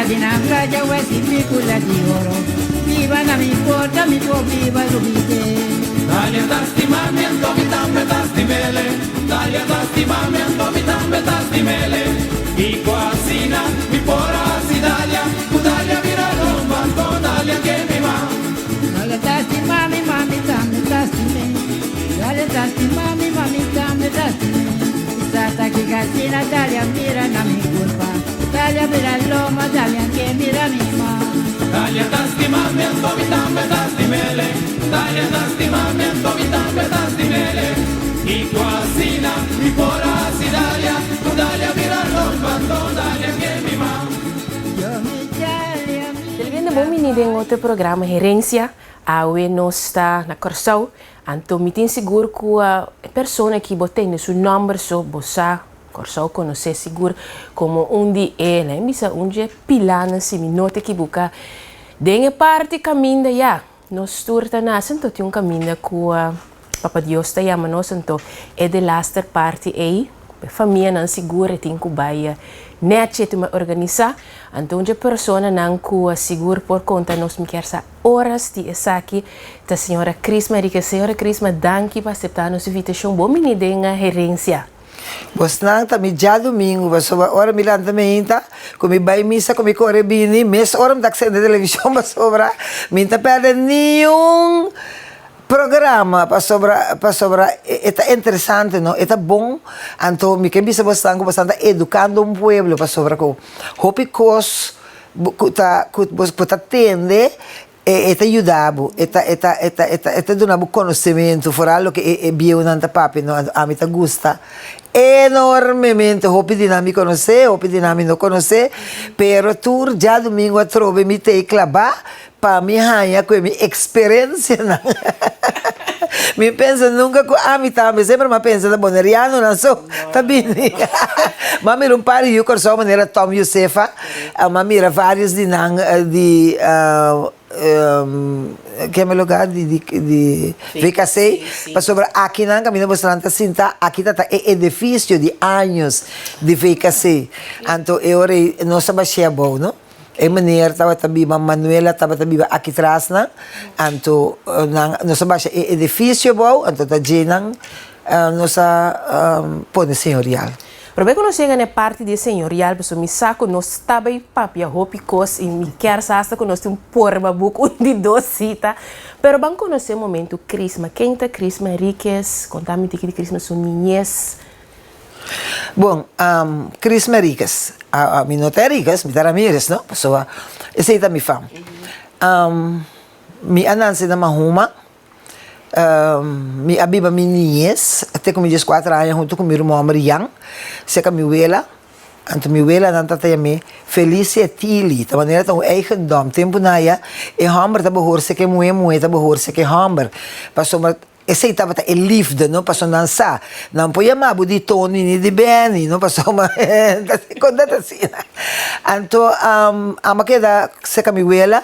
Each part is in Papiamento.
di na playa wesi picula di oro Biba na mi porta mi por biba lubide Dalia ta stima mi anto mi tambe ta stimele Dalia ta stima mi anto mi tambe ta stimele Kiko asina mi por a hasi Dalia Ku Dalia bira lomba anto Dalia ke mi ma Dalia ta stima mi ma mi tambe ta stime Dalia ta stima mi ma mi tambe ta stime Sa ta kiko asina Dalia mira na mi kurpa Dalia bira lomba Dalia ke mira mi ma Dalia ta stima mi anto mi tambe ta stimele Dalia ta stima mi anto mi tambe ta stimele Kiko asina mi por a hasi Dalia Ku Dalia bira lomba anto Dalia ke mi ma Yo mi Dalia mi Televidente bon bini den otro programa Herencia. Awe nos ta na Kòrsou. Anto mi tin sigur ku e persona ki bo tende su nòmber so bo sa Kòrsou konosé sigur komo un di e, laga mi bisa un dje pilanan si mi no ta ekibuká, den e parti kaminda ya nos tur ta nase anto tin un kaminda ku Papa Dios ta yama nos anto e delaster parti ei e famianan sigur e tin ku bai nèchi e tin bai organisá anto un dje personanan ku sigur por konta nos mi kier sa oras di esaki ta señora Crisma Henriquez. Señora Crisma danki pa aseptá nos invitashon bo bini den herensia. Bosnan ta mi djadumingu pasobra ora mi lanta meinta ku mi bai misa ku mi kore bini mes ora mi ta sende televishon pasobra mi ta perde niun programa pasobra pasobra e ta interesante no e ta bon anto mi ke bisa bosnan ku bosnan ta edukando un pueblo pasobra ku hopi kos ku ta ku bo ta tende E ta yuda bo, e ta e ta e ta e ta e ta duna bo konosementu, foral loke e e bieunan ta papia no, ami ta gusta enormemente, hopi di nan mi konosé, hopi di nan mi no konosé, pero tur djadumingu atrobe mi ta e klabá pa mi haña ku e mi eksperensianan. Mi pensa nunka ku ami tambe, semper mi a pensa ta bonerianonan so ta bini. Mi a mira un par di yu Kòrsou manera Tom Josefa, mi a mira vários di nan di keme lugá di di VKC, pasobra akinan kaminda bosonan ta sinta aki ta ta e edifisio di años di VKC. Anto e ora ei nos ta bash'é abou no. E meneer tabata biba, Manuela tabata biba aki tras nan, anto nan nos a basha e edifisio abou, anto ta dje nan nos a pone señorial. Prome ku nos yega na e parti di e señorial, pasobra mi sa ku nos ta bai papia hopi kos i mi kier sa asta ku nos tin un porba buk un di dos sita, pero ban konosé un momentu Crisma. Ken ta Crisma Henriquez? Konta mi tiki di Crisma su niñez. Bon, Crisma Henriquez, mi no ta Henriquez, mi ta Ramirez no, pasobra esei ta mi fam. Mi a nanse na Mahuma, mi a biba mi niñez te ku mi dieskuater aña huntu ku mi ruman homber Jan, serka mi wela. Anto mi welanan ta ta yam'é Felicia Tili, ta manera ta un eigendom. Tempu nan aya e homber ta behoor serka e muhé, muhé ta behoor serka e homber, pasobra Esei tabata e liefde, no? Pasobra nan sa, nan por yama bo di Tony ni di Benny, no? Pasobra kon ta ta asina. Anto amo a keda serka mi wela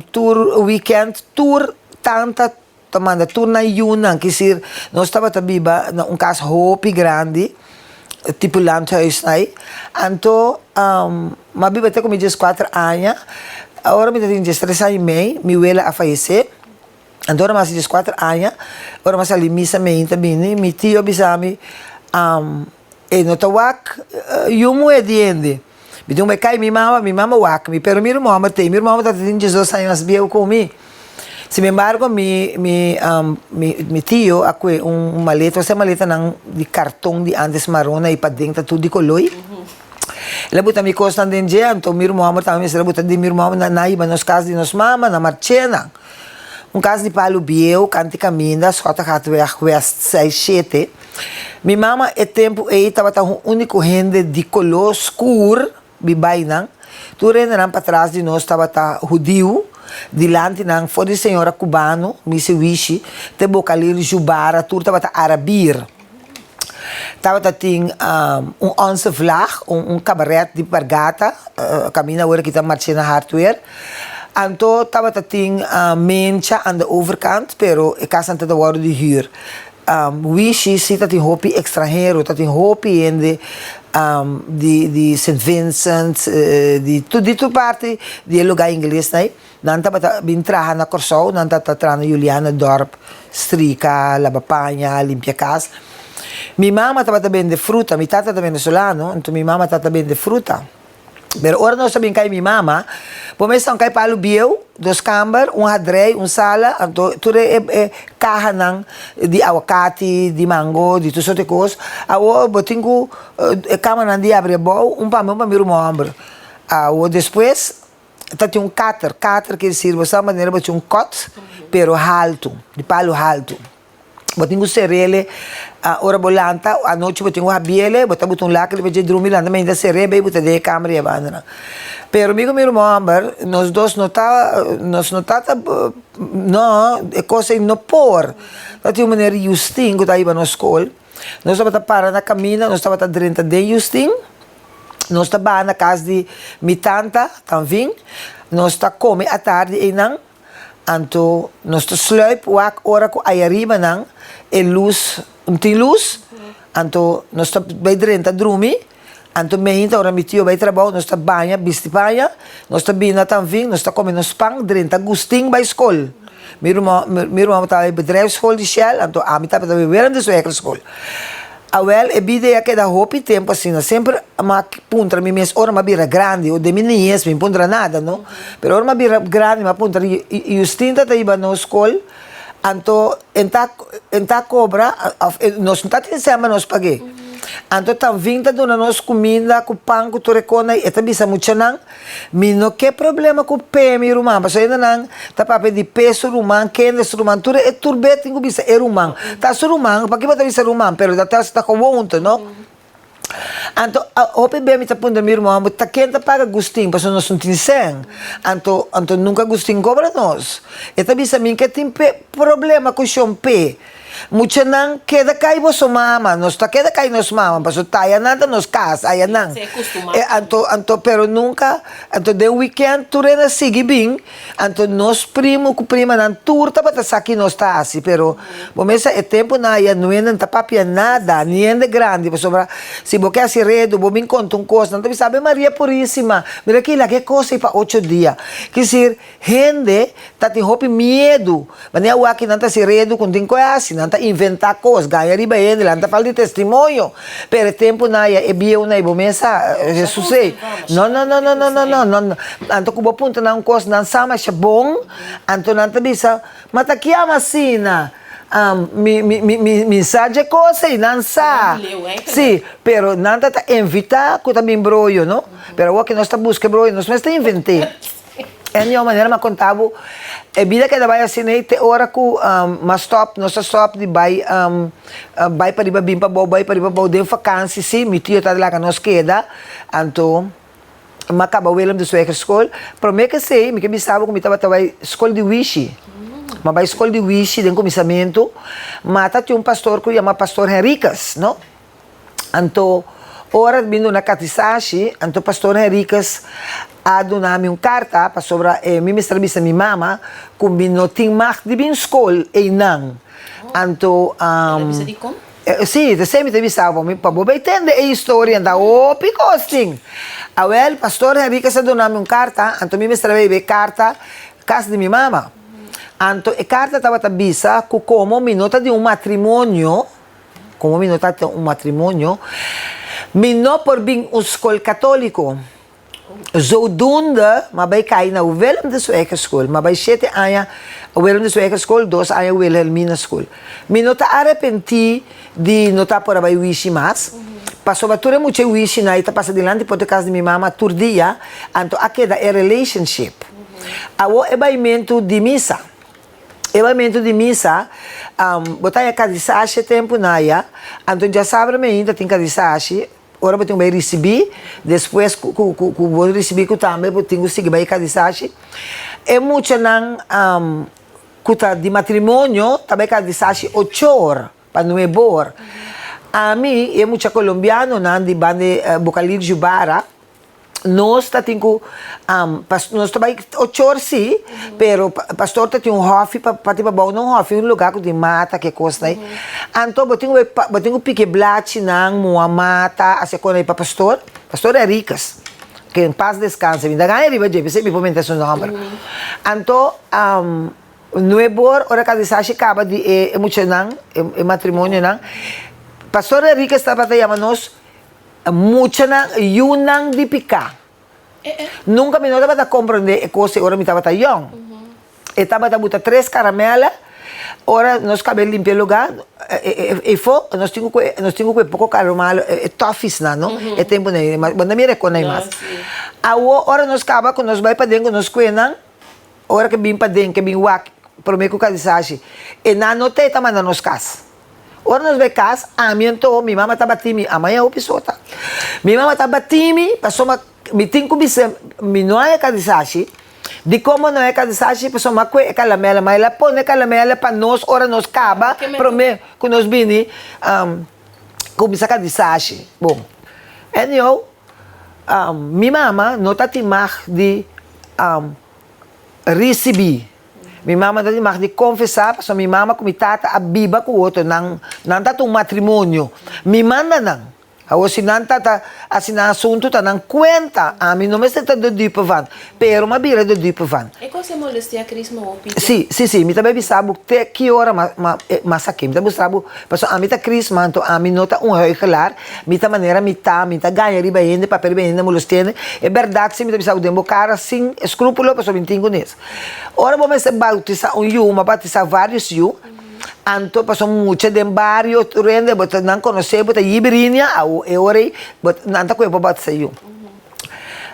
tur weekend, tur tanta ta manda tur nan yunan, kisir nos tabata biba na un kas hopi grandi, tipo landhuis ei. Anto mi a biba te ku mi dieskuater aña, ora mi ta tin diestres aña i mei, mi wela a fayesé. Anto ora mi a hasi dieskuater aña, ora mi a sali misa meinta bini, mi tio a bisa mi, e no ta wak yu muhé di hende. Mi tin ku bai kai mi mama, mi mama wak mi, pero mi ruman homber t'ei, mi ruman homber tabata tin diesdos aña mas bieu ku mi. Sin embargo, mi mi mi tio a kue un maleta, osea maletanan di karton di antes maron ei paden ta tur di koloi. El a buta mi kosnan den dje, anto mi ruman homber tambe mester a buta den mi ruman homber, nan a hiba nos kas di nos mama na Marchena. Un kas di palu bieu kanti kaminda Schottegatweg West seis shete. Mi mama e tempu ei tabata un úniko hende di koló skur bibainan. Tur hendenan patras di nos tabata hudiu, dilanti nan for di señora kubano, Misi Wishi, te Bokalir Jubara tur tabata arabir. Tabata tin un Onze Vlag, un kabaret di pargata, kaminda awor aki ta Marchena Hardware. Anto tabata tin mencha aan de overkant, pero e kasnan tabata wòrdu di hür. Wishi si ta tin hopi ekstranhero, ta tin hopi hende di di Sint Vincent, di tur di tur parti di e lugá ingles ei. Nan tabata bin traha na Kòrsou, nan tabata traha na Julianadorp, strika, laba paña, limpia kas. Mi mama tabata bende fruta, mi tata ta venezolano, anto mi mama tabata bende fruta. Pero ora nos a bin kai mi mama, bo mester un kai palu bieu, dos kamber, un hadrei, un sala, anto tur e e kahanan di awakati, di mango, di tur sorti kos. Awor bo tin ku e kamanan di abri abou, un pa mi, un pa mi ruman hòmber. Awor despues ta tin un kater, kater ker desir bo sa manera bo tin un kòt, pero haltu, di palu haltu. Bo tin ku ser'ele ora bo lanta, anochi bo tin ku habiele, bo ta buta un lak riba dje drumi lanta mainta ser'é bay bo ta den e kamer i e bandanan. Pero mi ku mi ruman hòmber nos dos no ta nos no ta ta no e kos ei no por. Ta tin un manera Justin ku ta hiba nos skol, nos tabata para na kaminda nos tabata drenta den Justin, nos ta baha na kas di mi tanta Tanvin, nos ta kome atardi einan. Anto nos ta sluip wak ora ku ayariba nan e lus no tin lus, anto nos ta bai drenta drumi, anto meinta ora mi tio bai trabou nos ta baña bisti paña, nos ta bini na Tanvin nos ta kome nos pan drenta Gustin bai skol. Mi ruman mi ruman tabata bai bedrijfschool di Shell anto ami tabata bai Willem de Zwijger school. Awel e bida ei a keda hopi tempu asina. Semper m'a puntra mi mes ora m'a bira grandi, o den mi niñes mi puntra nada no, pero ora m'a bira grandi m'a puntra Justin ta ta hiba nos skol, anto en ta en ta kobra of nos no ta tin sèn pa nos pag'é. Anto Tanvin ta duna nos kuminda ku pan ku tur e kos i e ta bisa muchanan Mi no ke problema ku pe mi ruman, pasobra hendenan ta papia di pe su ruman, kende su ruman, tur e tur be tin ku bisa e ruman. Ta su ruman, paki bo ta bisa ruman? Pero ta ta gewoonte, no? Anto hopi be mi ta puntra mi ruman, bo ta ken ta paga Gustin? Pasobra nos no tin sèn. Anto anto nunka Gustin kobra nos. E ta bisa mi ke tin pe problema ku shon pe. Muchanan, keda kai boso mama, nos ta keda kai nos mama, paso ta ayanan ta nos kas, ayanan. Se kustumá. E anto, anto, pero nunka, anto den weekend tur hende a sigui bin, anto nos primo ku primanan tur tabata sa ki nos ta hasi, pero bo mes sa e tempunan aya no hende no ta papia nada, ni hende grandi, pasobra si bo ke hasi redu, bo bin konta un kos, nan ta bisa, Ave Maria Purisima, mira ki laga e kos ei pa ocho dia. Kisir, Hende ta tin hopi miedu. Manera awaki nan ta hasi redu ku tin ku hasi, nan ta inventá kos, gaña riba hende, nan ta falta di testimonio. Pero e tempunan ya e bieunan ei bo mes sa, Hesus ei, No, no, no, no, no, no, no, no. Anto ku bo puntra nan un kos, nan sa masha bon, anto nan ta bisa, Ma ta kiam asina? Mi, mi, mi, mi, mi sa dje kos ei, nan sa. Sí, pero nan ta ta invitá ku ta bin broyo, no? Pero awor ke nos ta buska e broyo, nos mes ta invent'é. En yon manera m'a konta bo, e bida keda bai asina ei te ora ku m'a stòp, nos a stòp di bai bai pariba bin pabou, bai pariba pabou den fakansi sí, mi tio ta laga nos keda, anto m'a kaba Willem de Zwijger skol. Promé ke esei mi ke bisa bo ku mi tabata bai skol di Wishi, m'a bai skol di Wishi den kuminsamentu, m'a ta tin un pastor ku yama pastor Henriquez, no. Anto ora mi duna katisashi, anto pastor Henriquez a duna mi un karta pasobra e mi mester a bisa mi mama ku mi no tin mag di bin skol einan. Anto El a bisa dikon? Si, ta esei mi ta bisa bo, pa bo bai tende e historia ta hopi kos tin. Awel, pastor Henriquez a duna mi un karta, anto mi mester a bai e karta kas di mi mama. Anto e karta tabata bisa ku komo mi no ta di un matrimonio, Como mi no ta tin un matrimonio, mi no por bin un skol katoliko. Zodoende m'a bai kai na Willem de Zwijger School. M'a bai shete aña Willem de Zwijger School, dos aña Wilhelmina School. Mi no ta arepentí di no ta por a bai wishi mas, pasobra tur e mucha e wishinan ei ta pasa dilanti porta kas di mi mama tur dia, anto a keda e relationship. Awor e baimentu di misa. E baimentu di misa, bo ta haña kadisashi e tempu na ya, anto djasabra mainta tin kadisashi, ora bo tin ku bai risibí, despues ku ku ku bo risibí ku tambe bo tin ku sigui bai kadisashi. E muchanan ku ta di matrimonio ta bai kadisashi ocho or pa nuebe or. Ami i e mucha kolombianonan di banda Bokalil Jubara. Nos ta tin ku nos ta bai ochor si, pero pastor ta tin un hòfi pa parti pabou na un hòfi un lugá ku tin mata ke kosnan ei. Anto bo tin ku bai bo tin ku piki e blachinan, mua mata, hasi e kosnan ei pa pastor. Pastor Henriquez, ke en pas deskanse, mi ta gana riba dje, p'esei mi por menta su nòmber. Anto nuebor ora kadisashi kaba di e muchanan, e matrimonionan, pastor Henriquez tabata yama nos Muchanan, yunan di piká. Nunka mi no tabata komprondé e kos ei ora mi tabata yòn. E tabata buta tres karamela, ora nos kab'é limpia e lugá, eifó nos tin ku nos tin ku kue poko karomalo, e tòfisnan no, e tempunan ei, bo no mira e kon ei mas. Awor ora nos kaba ku nos bai paden ku nos kuenan, ora ke bin paden, ke bin wak promé ku kadisashi, e nan no ta e ta manda nos kas. Ora nos bai kas, ami anto, mi mama ta bati mi, amaya hopi sota. Mi mama ta bati mi pasobra mi tin ku bisa mi no a e kadisashi. Dikon bo no a e kadisashi? Pasobra mi a kue e kalamela, ma el a pone e kalamela pa nos ora nos kaba prome ku nos bini kuminsá kadisashi. Bon, anyhow, mi mama no ta tin mag di risibí. Mi mama ta di mag di konfesá pasobra mi mama ku mi tata a biba ku otro, nan nan ta ta un matrimonio. Mi manda nan. Awor si nan ta ta hasi nan asuntu ta nan kuenta, ami no mester ta de dupe van, pero m'a bira de dupe van. E kos e molestia Crisma hopi te. Sí, sí, sí, mi ta bai bisa bo te ki ora m'a m'a m'a sak'é. Mi ta mustra bo, pasobra ami ta Crisma, anto ami no ta un huichelaar, mi ta manera mi ta, mi ta gaña riba hende, papia riba hende, molestia hende. E bèrdat si mi ta bisa bo den bo kara sin eskrúpulo pasobra mi tin kunes. Ora bo mester bautisá un yu, bo a bautisá vários yu, anto pasobra mucha den bario tur hende bo ta nan konosé bo ta yibirinia awo e ora ei bo nan ta kohe pa bautisá yu.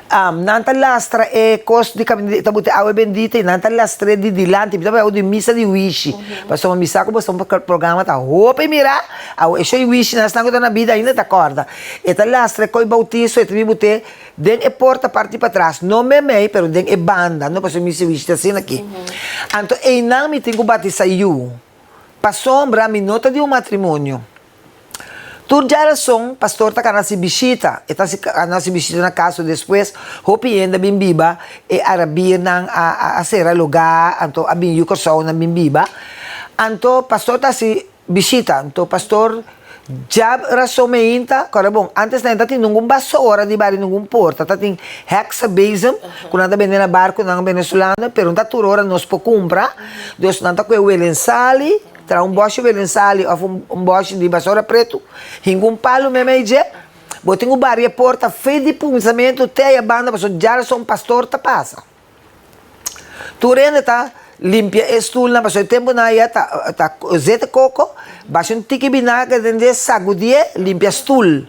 Nan ta lastra e kos di kaminda ta buta e awa bendita i nan ta lastr'é di dilanti, mi ta bai awo di misa di wishi pasobra mi sa ku boso programa ta hopi mirá, awo e shoi wishi nan esnan ku ta na bida ainda ta kòrda, e ta lastra e koi bautiso e ta bin but'é Den e porta parti patras, no memei, pero den e banda, no pasobra mi siwishi ta asina aki. Anto einan mi tin ku batisa yu, pasobra mi no ta di un matrimonio. Tur djarason pastor ta kana hasi bishita, e ta hasi kana hasi bishita na kas, so despues hopi hende a bin biba, e arabirnan a a sera lugá, anto a bin yu Kòrsounan bin biba. Anto pastor ta hasi Bishita, anto pastor djab rason meinta, kòrda bon, antes nan ta tin nungun basora di bari nungun porta, ta tin heksenbezem ku nan ta bende na barkunan venezolano, pero no ta tur ora nos por kumpra, dus nan ta kohe welensali, traha un bòshi welensali òf un bòshi di basora pretu, hinka un palu meimei dje, bo tin ku bari e porta fe di kuminsamentu te aya banda pasobra djarason pastor ta pasa. Tur hende ta limpia e stulnan pasobra e tempunan aya ta ta zeta koko, basha un tiki binager den dje, sagudié, limpia stul.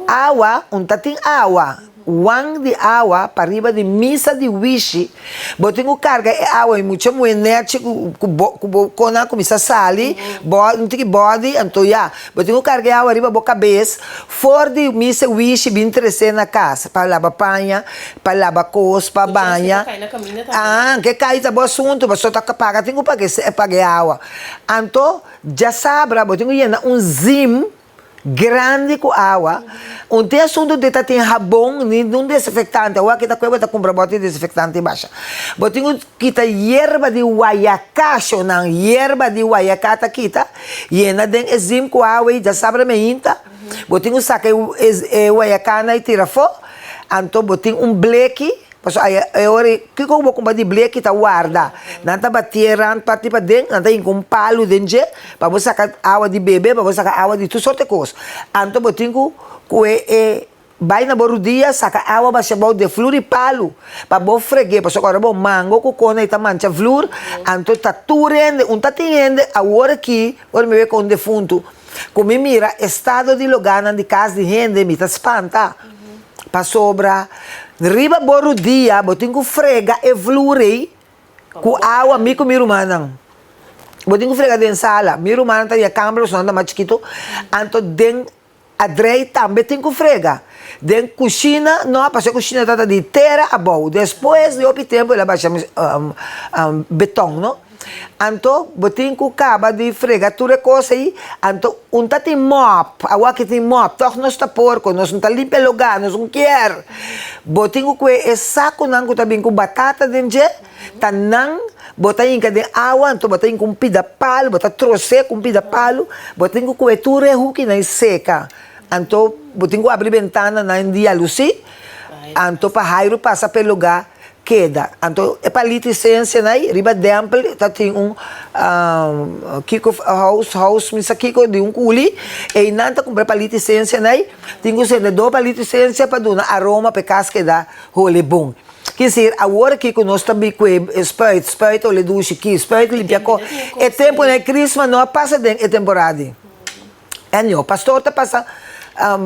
Awa, un ta tin awa, wan di awa pariba di misa di wishi, bo tin ku karga e awa i mucha muhé nèchi ku ku bo ku bo konan a kuminsá sali, bo un tiki bòdi, anto ya, bo tin ku karga e awa riba bo kabes for di misa wishi bin tresé na kas pa laba paña, Pa laba kos, pa baña. Ah, ke kai ta bo asuntu, pasobra ta paga tin ku paga paga e awa. Anto djasabra bo tin ku yena un zim grandi ku awa. Un tin asuntu di ta tin habon ni un desinfektante. Awor aki ta kue bo ta kumpra bòt di desinfektante i basha. Bo tin ku kita yerba di wayaká, shownan, yerba di wayaká ta kita, yena den e zim ku awa ei djasabra meinta. Bo tin ku saka e wayakana i tira afó. Anto bo tin un bleki, pasobra aya e ora ei kiko ku bo kumpra di bleki ta warda. Nan ta batié rand parti paden, nan ta hinka un palu den dje pa bo saka awa di bebe, pa bo saka awa di tur sorte kos. Anto bo tin ku kue e bai na bo rudia saka awa basha bou den flur di palu pa bo freg'é, pasobra ora bo mango ku kona ei ta mancha flur, anto ta tur hende, un ta tin hende awor aki ora mi wek un defuntu. Ku mi mira estado di logánan di kas di hende, mi ta spanta. Pasobra riba bo rudia bo tin ku frega e vloer ei ku awa, mi ku mi rumannan. Bo tin ku frega den sala. Mi rumannan ta den e kamber pasobra nan ta mas chikitu. Anto den adrei tambe tin ku frega. Den kushina no, pasobra e kushina tabata di tera abou. Despues di hopi tempu el a basha beton, no. Anto bo tin ku kaba di frega tur e kos ei, anto un ta tin mòp, awor aki tin mòp, tòg nos ta porko, nos no ta limpia lugá, nos no kier. Bo tin ku kue e sakunan ku ta bin ku batata den dje, ta nan bo ta hinka den awa, anto bo ta hinka un pida palu, bo ta tros'é ku un pida palu, bo tin ku kue tur e hukinan i seka. Anto bo tin ku abri bentananan di yalusí, anto pa hairu pasa p'e lugá keda. Anto e palito i sensia na ei riba dèmpel ta tin un kiko house house mi sa kiko di un kuli einan ta kumpra e palito i sensia na ei tin ku sende dos palito i sensia pa duna aroma pa e kas keda hole bon. Kiser awor aki ku nos ta bi ku e spuit spuit hole dushi ki spuit limpia ko e tempu na e krisma no a pasa den e temporada ei. Anyway, pastor ta pasa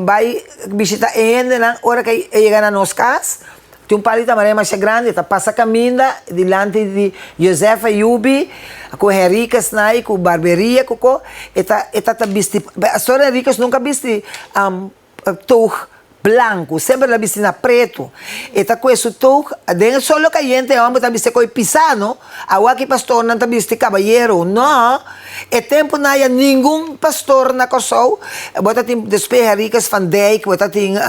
bai bishita e hendenan ora ku e yega na nos kas, tin un palo di tamareña masha grandi, e ta pasa kaminda dilanti di Josefa Yubi ku Henriquez nai ku barberia ku ko, e ta e ta ta bisti, pastor Henriquez nunka bisti toog blanku, semper el a bisti na pretu. E ta kue su toog, den e solo kayente e hòmber ta bisti koi pisá no, awor aki pastornan ta bisti kabayero, no, e tempunan ya ningun pastor na Kòrsou, bo ta tin despues Henriquez van Dijk, bo ta tin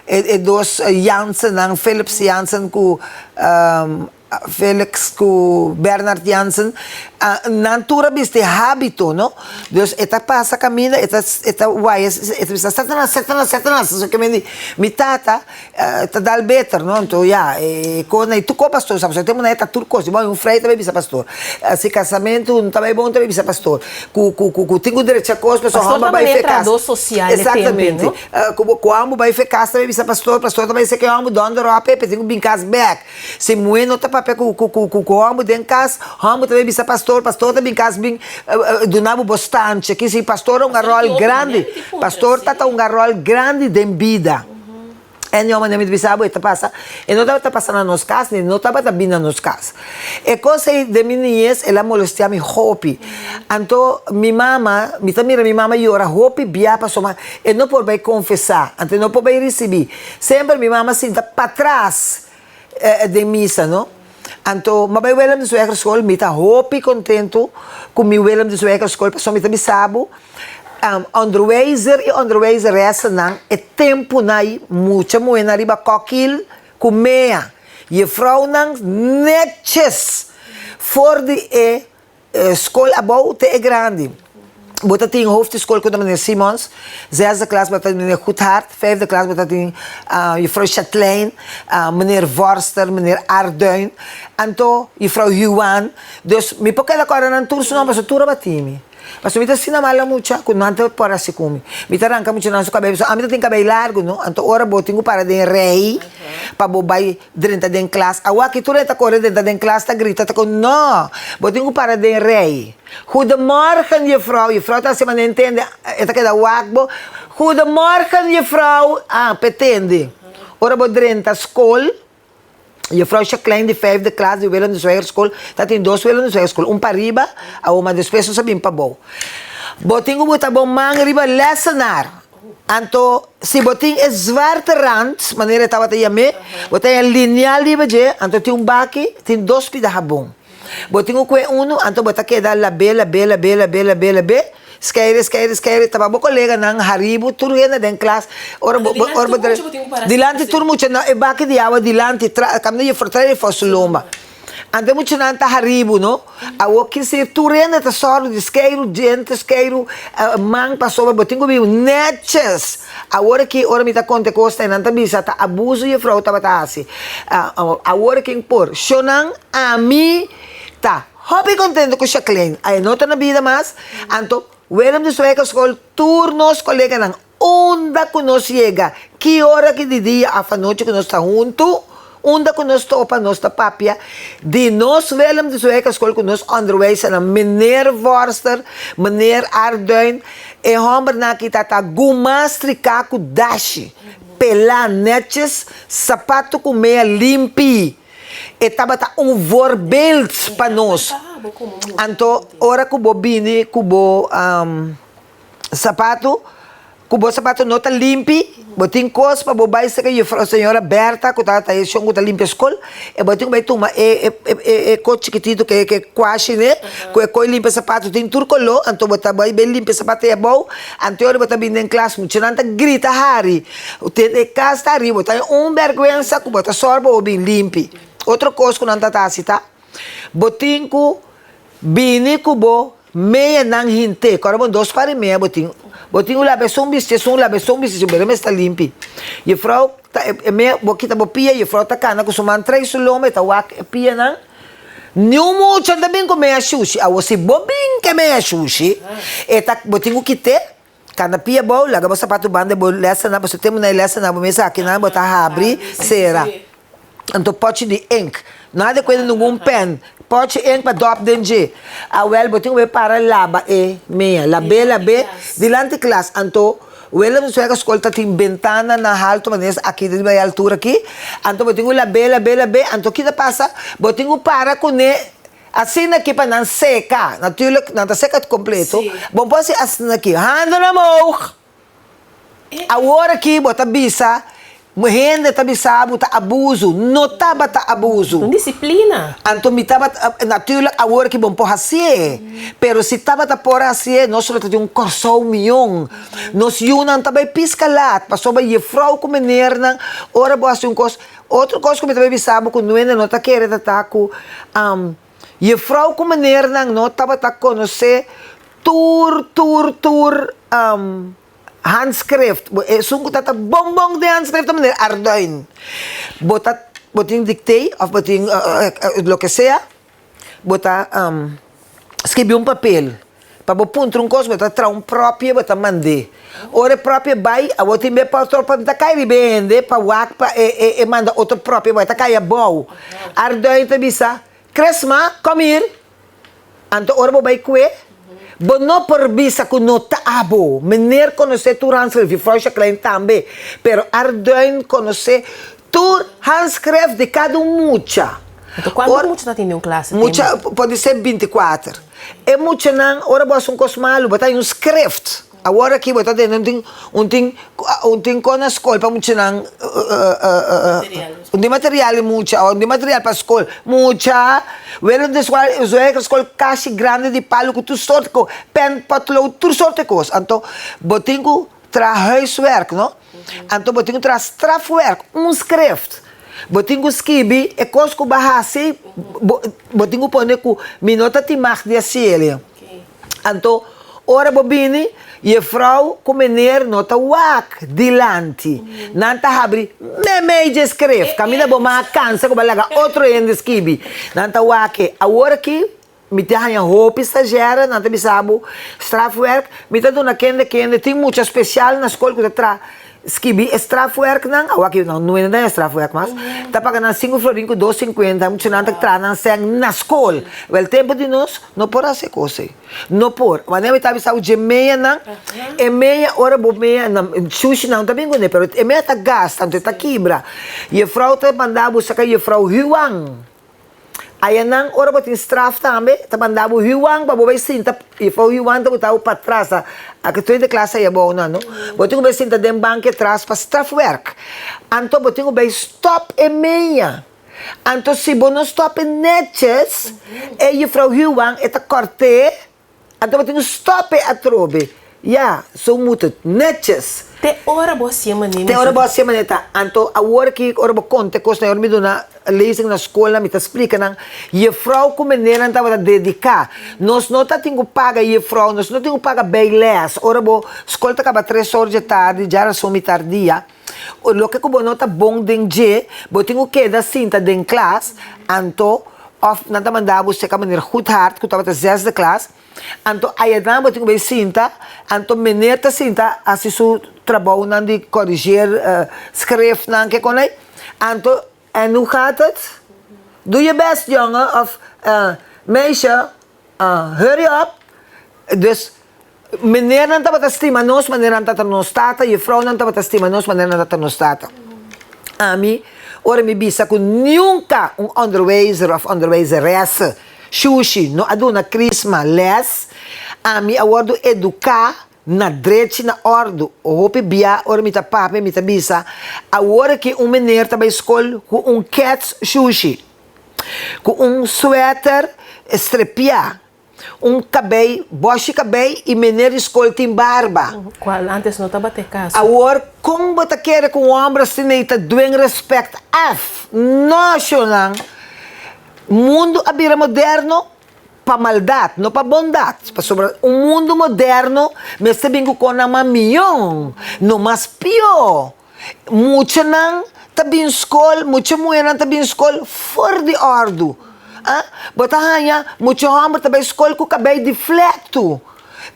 e dos Jansennan, Philips Jansen ku Felix ku Bernard Jansen, nan tur a bisti hábito, no? Dus e ta pasa kaminda, e ta e ta waya, e ta bisa, Satanas, Satanas, Satanas! Esaki ke men di, mi tata ta dal beter, no? Anto ya, e kos nan, i tur kos pastor sa, pasobra e tempu nan e ta tur kos, di bon un frei ta bai bisa pastor, si kasamentu no ta bai bon ta bai bisa pastor, ku ku ku tin ku drecha kos pasobra Pastor hòmber ta bai manera fe kas. trahadó sosial e tempu, Exactamente. no? Ku ku hòmber bai fe kas ta bai bisa pastor, pastor ta bai bisa ke hòmber dònder òp e, pe tin ku bin kas bèk. Si muhé no ta papia ku ku hòmber den kas, hòmber ta bin bisa pastor, pastor ta bin kas bin duna bo bo stantje. Kisi pastor a hunga ròl grandi, pastor ta ta hunga ròl grandi den bida. En yon manera mi ta bisa bo e ta pasa, e no tabata pasa na nos kas ni no tabata bin na nos kas. E kos ei den mi niñes el a molestia mi hopi. Anto mi mama, mi ta mira mi mama yora hopi bia pasobra e no por bai konfesá, anto e no por bai risibí. Semper mi mama sinta patras den misa no. Anto m'a bai Willem de Zwijger school, mi ta hopi contento cu mi Willem de Zwijger school pasobra mi ta bisa bo onderwijzer y onderwijzeressennan e temponan ay mucha muhernan riba kokil cu mea, juffrouwnan netjes for di e Skol abou te e grandi. Bo ta tin hoofd di skol ku ta meneer Simons, zesde klas bo ta tin meneer Goedhart, vijfde klas bo ta tin juffrouw Chatlein, meneer Vorster, meneer Arduin, anto juffrouw Huan. Dus mi por keda kòrda nan tur su nòmber pasobra tur a bati mi. Pasobra mi ta asina mala mucha ku nan ta por hasi ku mi. Mi ta ranka mucha nan su kabei pasobra ami ta tin kabei largu no, anto ora bo tin ku para den rei pa bo bai Drenta den klas. Awaki tur e ta kore drenta den klas ta grita ta kon no! Bo tin ku para den rei. Goedemorgen juffrouw. Juffrouw ta hasi manera intende e ta keda wak bo. Goedemorgen juffrouw. Ah p'e tende. Ora bo drenta skol juffrouw Jacqueline di vijfde klas di Willem de Zwijger school ta tin dos Willem de Zwijger school un pariba awor mas despues nos a bin pabou. Bo tin ku buta bo man riba lessenaar. Anto, si bo tin e zwarte rand, manera e tabata yam'é, bo ta haña lineal riba dje, anto tin un baki, tin dos pida habon. Bo tin ku kue unu, anto bo ta keda lab'é, lab'é, lab'é, lab'é, lab'é, lab'é, skeire, skeire, skeire, ta pa bo koleganan hari bo, tur hende den klas, ora bo, ora bo dilanti tur mucha, no, e baki di awa dilanti, tra, kaminda juffrouw trae for su lomba. Anto e muchanan ta haribu, no? Awor kisi tur hende ta sòru di skeiru djente, skeiru man pasobra bo tin ku biba nètjes. Awor aki ora mi ta konta e kos nan ta bisa ta abuso jefrou tabata hasi. Awor aki por shownan ami ta hopi kontento ku Shaclaine. A e no ta na bida mas. Anto Willem de Zwijger school tur nos koleganan Unda ku nos yega, ki ora ki di dia òf anochi ku nos ta huntu, unda ku nos topa nos ta papia di nos Willem de Zwijger School ku nos onderwijzernan meneer Vorster, meneer Arduin, e hòmbernan aki ta ta guma striká ku dashi, pelá nètjes, sapato ku mea limpi. E tabata un voorbeeld pa nos. Anto ora ku bo bini ku bo. Sapato, ku bo sapato no ta limpi, Bo tin kos pa bo bai serka juffrouw señora Bertha ku ta ta e shon ku ta limpia skol e bo tin ku bai tuma e e e kos chikitito ke ke kwashi ne ku e koi limpia sapato tin tur kolo anto bo ta bai bai limpia sapato ei abou anto e ora bo ta bini den klas muchanan ta grita hari te e kas ta hari bo ta un bèrgwensa ku bo ta sòru pa bo bin limpi. Otro kos ku nan ta ta hasi ta bo tin ku Bini ku bo meanan hint'é. Kòrda bon dos par di mea bo tin. Bo tin un laba esun bisti, esun laba esun bisti, su bere mester limpi. Jufrou ta e mea, bo kita bo pia, jufrou ta kana ku su man trai su lomba, e ta wak e pianan. Niun mucha no ta bin ku mea shushi. Awor si bo bin ku e mea shushi, e ta, bo tin ku kit'é, kana pia abou, laga bo sapatu banda e bo lèsenan, pasobra tempu nan e lèsenan bo mes akinan bo ta habri, sera. Anto pochi di ink. No a de kuenta ningun pen. Pochi ink pa dòp den dje. Awel bo tin ku bai para laba e mea. Lab'é, lab'é dilanti klas. Anto Willem Zwijger skol ta tin bentana na haltu manera aki riba e altura aki. Anto bo tin ku lab'é, lab'é, lab'é. Anto ki ta pasa? Bo tin ku para kuné asina aki pa nan seka. Natuurlijk nan ta seka kompleto. Bo no por hasi asina aki. Handen omhoog! Awor aki bo ta bisa, hende ta bisa bo ta abuso. No tabata abuso. Un disiplina. Anto mi tabata, natuurlijk awor aki bo no por hacié, pero si tabata por hacié nos lo ta tin un Kòrsou mion. Nos yunan ta bai pisca laat, pasobra jefrouw ku meneernan ora bo haci un kos, otro kos ku mi ta bai bisa bo ku nuende no ta kere ta ta ku jefrouw ku meneernan no tabata konosé Tur tur tur handschrift, bo esun ku ta ta bon bon den handschrift ta manera arduin. Bo ta bo tin dictee of bo tin loke sea, bo ta skibi un papel pa bo puntra un kos bo ta traha un propio bo ta mand'é. Ora e propio bai awor tin be pa otro ta kai riba e hende pa wak pa e manda otro propio bai ta kai abou. Arduin ta bisa, Cresma, kom hier. Anto ora bo bai kue, bo no por bisa ku no ta abo. Meneer konosé tur handschrift, juffrouw Jacqueline tambe, pero Arduin konosé tur handschrift di kada un mucha. Anto kuantu mucha ta tin den un klas? Mucha pode ser bintikuater. E muchanan, ora bo hasi un kos malu, bo ta haña un schrift. Awor aki bo ta tende un tin un tin un tin kon na skol pa muchanan un tin material di mucha un tin material pa skol mucha wele di zwijger skol kashi grandi di palu ku tur sorti kos pen potlood tur sorti kos anto bo tin ku traha huiswerk no anto bo tin ku traha strafwerk un schrift bo tin ku skibi e kos ku bo a hasi bo bo tin ku pone ku mi no ta tin mag di hasiel. Anto, ora bo bini, jefrouw ku meneer no ta wak dilanti. Nan ta habri meimei dje skref. Kaminda bo mas a kansa ku bo a laga otro hende skibi. Nan ta wak e. Awor aki, mi ta haña hopi stazjèren, nan ta bisa bo, strafwerk, mi ta duna kende kende. Tin mucha spesial na skol ku ta traha skibi e strafwerknan. Awor aki no hende ta haña strafwerk mas. Ta paga nan sinku florin ku dos sinkuenta. Mucha nan ta traha nan sèn na skol. Wèl, tempu di nos. No por hasi e kos ei. No por. Wanneer mi ta bisa bo dje meanan, e mea ora bo mea na shushinan no ta bin kuné, pero e mea ta gasta, anto e ta kibra. Jefrou ta manda bo saka jefrou Huan. Ayanan ora bo tin straf tambe, ta manda bo Huan pa bo bai sinta, jefrou Huan ta bota bo patras, aki tweede klas aya abou nan no. Bo tin ku bai sinta den banki atras pa strafwerk. Anto bo tin ku bai stop e mea. Anto si bo no stop e netjes, e juffrouw Huang e ta kort'é, anto bo tin ku stop e atrobe. Ya, zo moet het, netjes. Te ora bo hasié manera. Te ora bo hasié manera ta. Anto awor aki ora bo konta e kosnan, ora mi duna lezing na skolnan mi ta splika nan, juffrouw ku menernan tabata dediká. Nos no ta tin ku paga juffrouw, nos no tin ku paga bijles. Ora bo skol ta kaba tres or dje tardi, djarason mitar dia. Loke ku bo no ta bon den dje, bo tin ku keda sinta den klas, anto òf nan ta manda bo seka meneer Goedhart ku tabata zesde klas, anto ayanan bo tin ku bai sinta, anto meneer ta sinta hasi su trabounan di korigeer schriftnan ke kon ei, anto en hoe gaat het? Doe je best jongen of meisje hurry up, dus Meneernan tabata stima nos manera nan tata nos tata, jufrounan tabata stima nos manera nan tata nos tata. Ami, ora mi bisa ku nunka un onderwijzer òf onderwijzeres, shushi, no a duna Chrisma lès, ami a wòrdu eduká. na drechi na òrdu. Hopi bia ora mi ta papia mi ta bisa, awor aki un meneer ta bai skol ku un kèts shushi, ku un suèter strepiá, un kabei, bòshi kabei i meneer di skol tin barba. Kual antes no tabata e kaso. Awor kon bo ta kere ku un hòmber asina ei ta duen rèspèkt af? No, shonnan. Mundu a bira moderno pa maldat, no pa bondat, pasobra un mundu moderno mester bin ku konnan mas mion, no mas pió. Muchanan ta bin skol, mucha muhernan ta bin skol for di òrdu. Ah, bo ta haña mucha hòmber ta bai skol ku kabei di flèktu.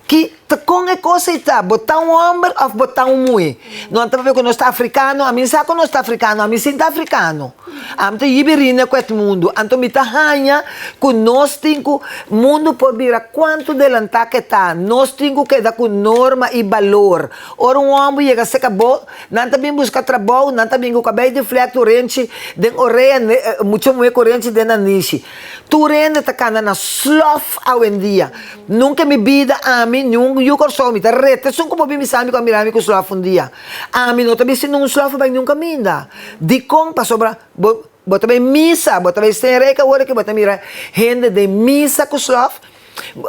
Ki ta kon e kos ei ta? Bo ta un hòmber òf bo ta un muhé? No ta papia ku nos ta afrikano, ami sa ku nos ta afrikano, ami sin ta afrikano. Ami ta yibirina ku et mundu. Anto mi ta haña ku nos tin ku, mundu por bira kuantu delantá ke ta, nos tin ku keda ku norma i balor. Ora un hòmber yega seka bo, nan ta bin buska trabou, nan ta bin ku kabei di flèk, tur renchi den orea, mucha muhé ku renchi den nan nishi. Tur hende ta kanda na slòf awendia. Nunka mi bida ami ni un yu Kòrsou mi ta reta esun ku bo bin bisa mi ku a mira mi ku slòf un dia. Ami no ta bisti nun slòf bai niun kaminda. Dikon? Pasobra bo bo ta bai misa, bo ta bai Stenrijk awor aki bo ta mira hende den misa ku slòf,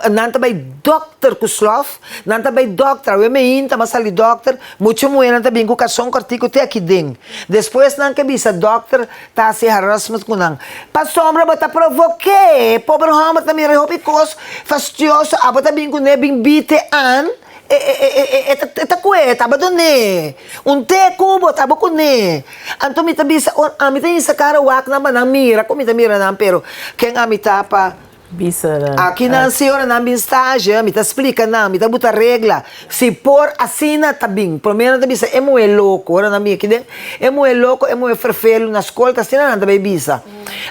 nan ta bai dòkter ku slòf, nan ta bai dòkter, awe meinta m'a sali dòkter, mucha muhernan ta bin ku karson kòrtiku te aki den. Despues nan ke bisa dòkter Ta hasi harassment ku nan. Pasobra bo ta provok'é. Pober hòmber ta mira hopi kos fastioso. Abo ta bin kuné bin bite an. E e e e e ta e ta kué, ta abadon'é. Un te ku bo ta abo kuné. Anto mi ta bisa ora ami ta hisa kara wak nan pa nan mira ku mi ta mira nan pero ken ami ta pa Bisa nan. Aki nan si ora nan bin stage mi ta splika nan, mi ta buta regla. Si por asina ta bin. Prome nan ta bisa e muhe loko, ora nan bin aki den, e muhe loko, e muhe ferfelu na skol ta asina nan ta bay bisa.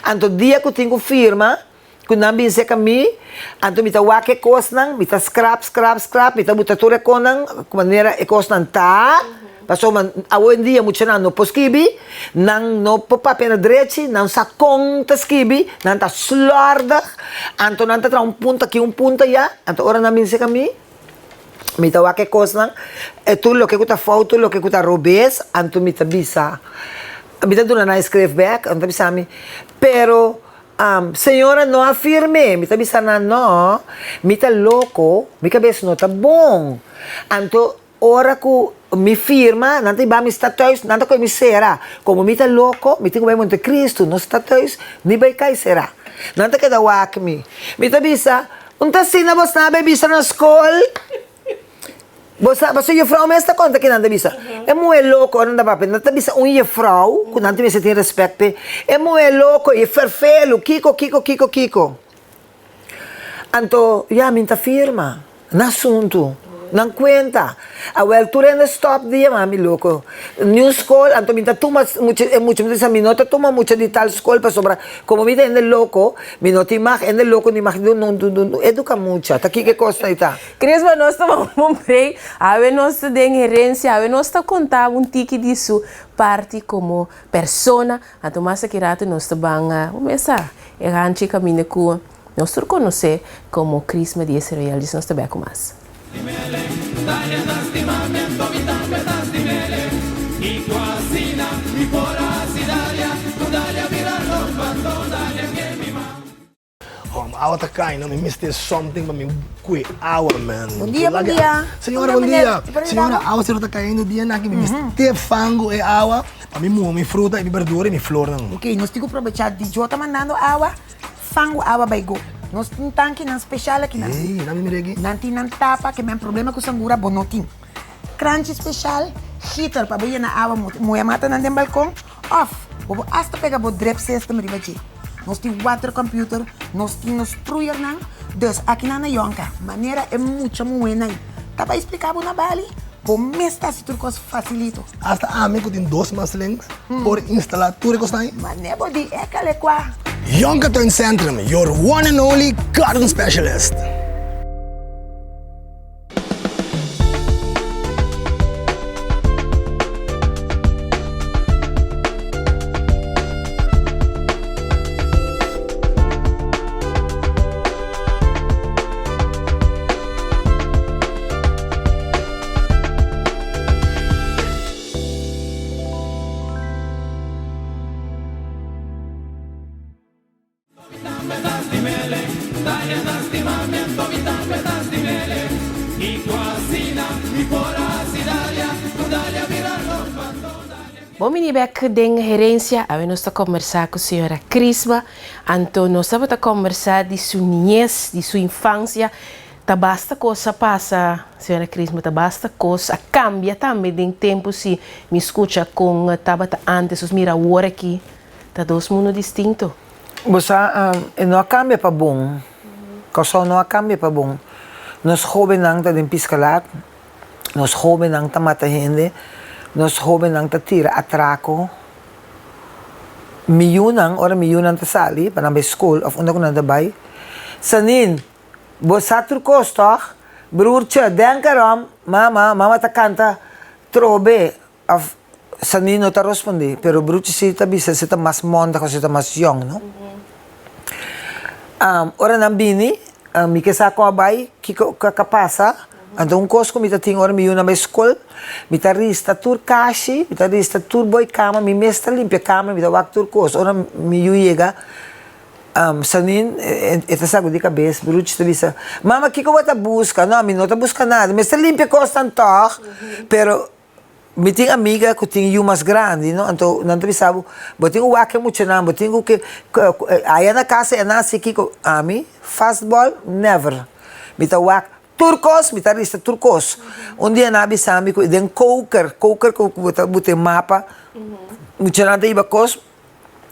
Anto dia ku tin ku firma, ku nan bin seka mi, anto mi ta wak e kosnan, mi ta skrap, skrap, skrap, mi ta buta tur e konan ku manera e kosnan ta. Pasobra awendia muchanan no por skibi, nan no por papia na drechi, nan sa kon ta skibi, nan ta slòrdig, anto nan ta traha un punto aki, un punto aya, anto ora nan bin serka mi, mi ta wak e kosnan, e tur loke ku ta fout, tur loke ku ta robes, anto mi ta bisa, mi ta duna nan e skref bèk, nan ta bisa mi, pero señora no a firm'é, mi ta bisa nan, no, mi ta loko, mi kabes no ta bon, anto Ora ku mi firma, nan ta hiba mi stadhuis, nan ta kohe mi sera. Komo mi ta loko, mi tin ku bai Montecristo, no stadhuis, ni bai kai sera. Nan ta keda wak mi. Mi ta bisa, Un ta asina bo sa bai bisa na skol? Bo sa, pasobra jufrou mes ta konta kinan ta bisa. E muhé loko, ora nan ta papia, nan ta bisa un jufrou, ku nan ta mester tin respèt p'e, e muhé loko, e ferfelu, kiko, kiko, kiko, kiko. Anto, ya, mi ta firma. Na asuntu. Nan kuenta. Awel tur hende stòp di yama mi loko. Niun skol, anto mi ta tuma mucha, e mucha mi ta bisa mi no ta tuma mucha di tal skol pasobra komo mi ta hende loko, mi no tin mag hende loko ni mag no no eduka mucha. Ta kiko e kosnan ei ta? Crisma, nos ta wak un break. Awe nos ta den herencia, awe nos ta konta un tiki di su parti komo persona. Anto mas aki rato nos ta ban mesa e hanchi kaminda ku nos tur konosé komo Crisma di Israel. Djis nos ta bek ku mas. Hom, awa ta kai no, mi mester something pa mi kue awa man. Bon dia, bon dia. Señora, bon dia. Señora, awa sero ta kayendo dia naki, mi mester fangu e awa pa mi muha mi fruta i mi berdura i mi flornan. Ok, nos tin ku probecha di Djo ta mandando awa, fangu awa bai go. Nos tin tankinan special akinan. Ey, nan mi mira aki. Nan tin nan tapa ke men problema ku sangura bo no tin. Kranchi special, gieter pa bo yena awa muha matanan den balkon òf bo por asta pega bo drip system riba dje. Nos tin water computer, nos tin nos sproeiernan, dus akinan na Yonka, manera e mucha muhénan ta bai splika bo na Bali, bo mes ta hasi tur kos fasilito. Asta ami ku tin dos maslings por instalá tur e kosnan ei? Manera bo di e kalekua. Yonka Tuincentrum, your one and only garden specialist. Bon bini bek den Herencia. Awe nos ta combersa cu señora Crisma. Anto nos tabata combersa di su niñez, di su infancia. Ta basta cos a pasa, señora Crisma, ta basta cos a cambia tambe den tempo si mi scucha con tabata antes nos mira awor aki ta dos mundo distinto. Bo sa, e no a cambia pa bon. Kòrsou no a cambia pa bon. Nos hobennan ta den piscalat. Nos hóbennan ta mata hende, nos hóbennan ta tira atrako. Mi yunan, ora mi yunan ta sali pa nan bai skol òf unda ku nan ta bai, Sanin, bo sa tur kos tòg? Broertje, denk erom, mama, mama ta kanta trobe òf Sanin no ta rospondé, pero broertje si ta bisa si ta mas mondig òf si ta mas yòn, no? Ora nan bini, mi ke sa kon a bai, kiko a pasa. Anto un kos ku mi ta tin ora mi yu nan bai skol, mi ta rista tur kashi, mi ta rista tur boi kama, mi mes ta limpia kama, mi ta wak tur kos. Ora mi yu yega, Sanin e ta sagudi kabes, Bruchi ta bisa, Mama kiko bo ta buska? No, mi no ta buska nada, mi mester limpia kosnan tòg, pero Mi tin amiga ku tin yu mas grandi no, anto nan ta bisa bo, bo tin ku wak e muchanan, bo tin ku ke aya na kasa e nan hasi kiko, ami fastball never, mi ta wak tur kos, mi ta rista tur kos. Un dia nan a bisa mi ku den koker, koker ku bo ta buta e mapa, muchanan ta hiba kos,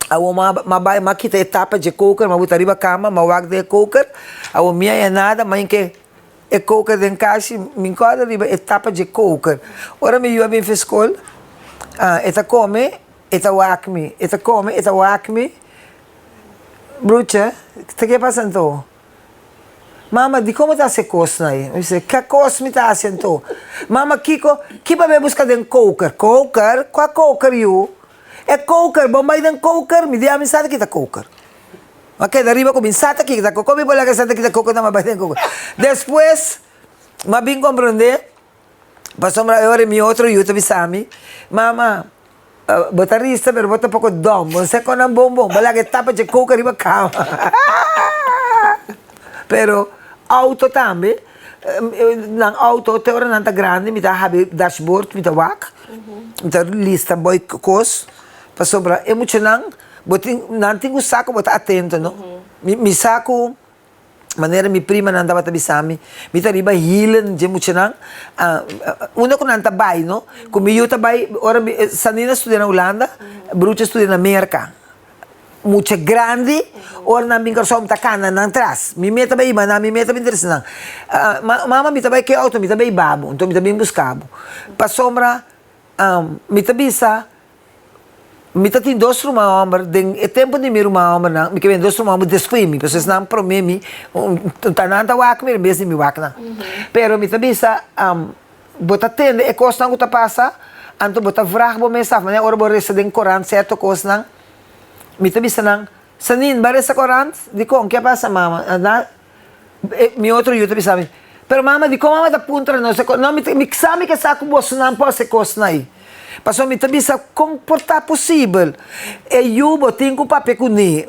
awor m'a bai m'a kita e tapa dje koker, m'a buta riba kama, m'a wak den e koker, awor mi a haña nada, m'a hinka E koker den kashi, mi kòrda riba e tapa dje koker. Ora mi yu a bin fi skol, e ta kome, e ta wak mi, e ta kome, e ta wak mi. Brucha, ta ke pasa anto? Mama, dikon bo ta hasi e kosnan ei? Mi bisa, ke kos mi ta hasi anto? Mama, kiko, ki bo a bai buska den koker? Koker? Kua koker, yu? E koker, bo bai den koker? Mi di, ami sa ta kita koker. Ma keda riba ku mi sa ta kita koko mi por laga sa ta kita koko na ma bai den koko. Despues m'a bin komprondé pasobra e ora mi otro yu ta bisa mi, Mama, bo ta rista pero bo ta poko dòm, bo no sa kon nan bon bon, bo laga e tapa dje koko riba kama. Pero outo tambe, nan outo te ora nan ta grandi mi ta habri dashboard mi ta wak, mi ta lista boy kos pasobra e muchanan. Bo tin, nan tin ku sa ku bo ta atento, no? Mi, mi sa ku manera mi primanan tabata bisa mi, mi ta riba hielen dje muchanan, unda ku nan ta bai, no? Ku mi yu ta bai, ora mi, Sanina studia na Hulanda, Brucha studia na Merka. Mucha grandi, ora nan bin Kòrsou mi ta kana nan tras. Mi meta bai hiba nan, mi meta bin trese nan. Mama mi ta bai ke outo, mi ta bai hiba bo, nto mi ta bin buska bo. Pasobra mi ta bisa. Mi ta tin dos ruman hòmber, den e tempu di mi ruman hòmbernan, mi ke bini dos ruman hòmber despues mi, pasobra esnan promé mi, ta nan ta wak mi en bes di mi wak nan. Pero mi ta bisa, bo ta tende e kosnan ku ta pasa, anto bo ta vrag bo mes af, manera ora bo resa den korant sierto kosnan, mi ta bisa nan, Sanin, bo a resa korant? Dikon? Ke a pasa mama? Mi otro yu ta bisa mi, Pero mama, dikon mama ta puntra nos e kos? No, mi ta, mi sa mi ke sa ku bosonan por hasi e kosnan ei. Pasobra mi ta bisa, kon por ta posibel? E yu bo tin ku papia kuné.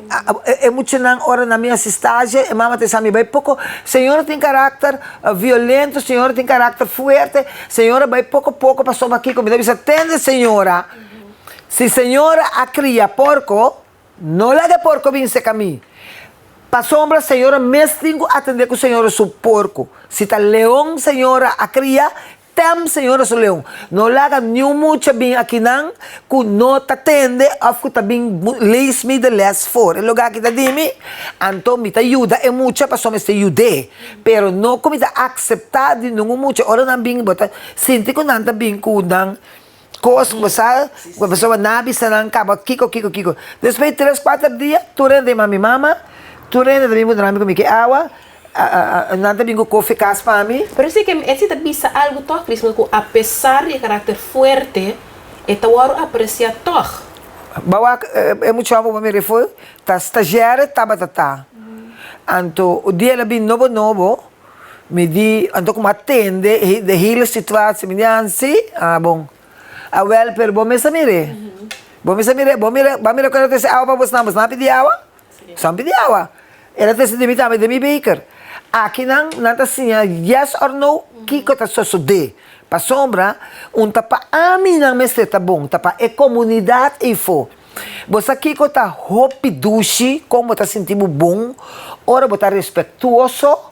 E muchanan ora nan mi hasi stage, e mama ta bisa mi bai poko, señora tin karakter violento, señora tin karakter fuerte, señora bai poko poko pasobra kiko. Mi ta bisa, tende señora, si señora a kria porko, No laga e porko bin seka mi. Pasobra señora mes tin ku atendé ku señora su porko. Si ta leon señora a kria, tèm señora su leon. No laga niun mucha bin akinan ku no ta tende òf ku ta bin lees mi de les voor. E lugá aki ta di mi, anto mi ta yuda e mucha pasobra mester yud'é. Pero no ku mi ta akseptá di ningun mucha. Ora nan bin bo ta sinti ku nan ta bin ku nan. Kos ku bo sa, ku pasobra nan a bisa nan kaba kiko, kiko, kiko. Despues di tres, kuater dia, tur hende ta yama mi mama, tur hende ta bin puntra mi ku mi ke awa, nan ta bin ku kofi kas pa mi. Pero si ke e si ta bisa algu tòg, Crisma, ku apesar di e karakter fuerte, e ta wòrdu apresiá tòg. Bo wak e muchacho ku bo mira efo, ta stagiaire tabata ta. Anto un dia el a bin nobo nobo. Mi di, anto ku mi a tende de hele situatie, mi di, Ansi, ah bon. Awel, pero bo mes a mir'é. Bo mes a mir'é, bo mira, bo a mira ku el a trese awa pa bosnan, bosnan a pidi awa? Bosnan a pidi awa. El a trese di mi tambe den mi beker. Akinan nan ta siña yes or no kiko ta sosodé. Pasobra un ta pa ami nan mester ta bon, ta pa e komunidat eifó. Bo sa kiko ta hopi dushi kon bo ta sinti bo bon ora bo ta respektuoso,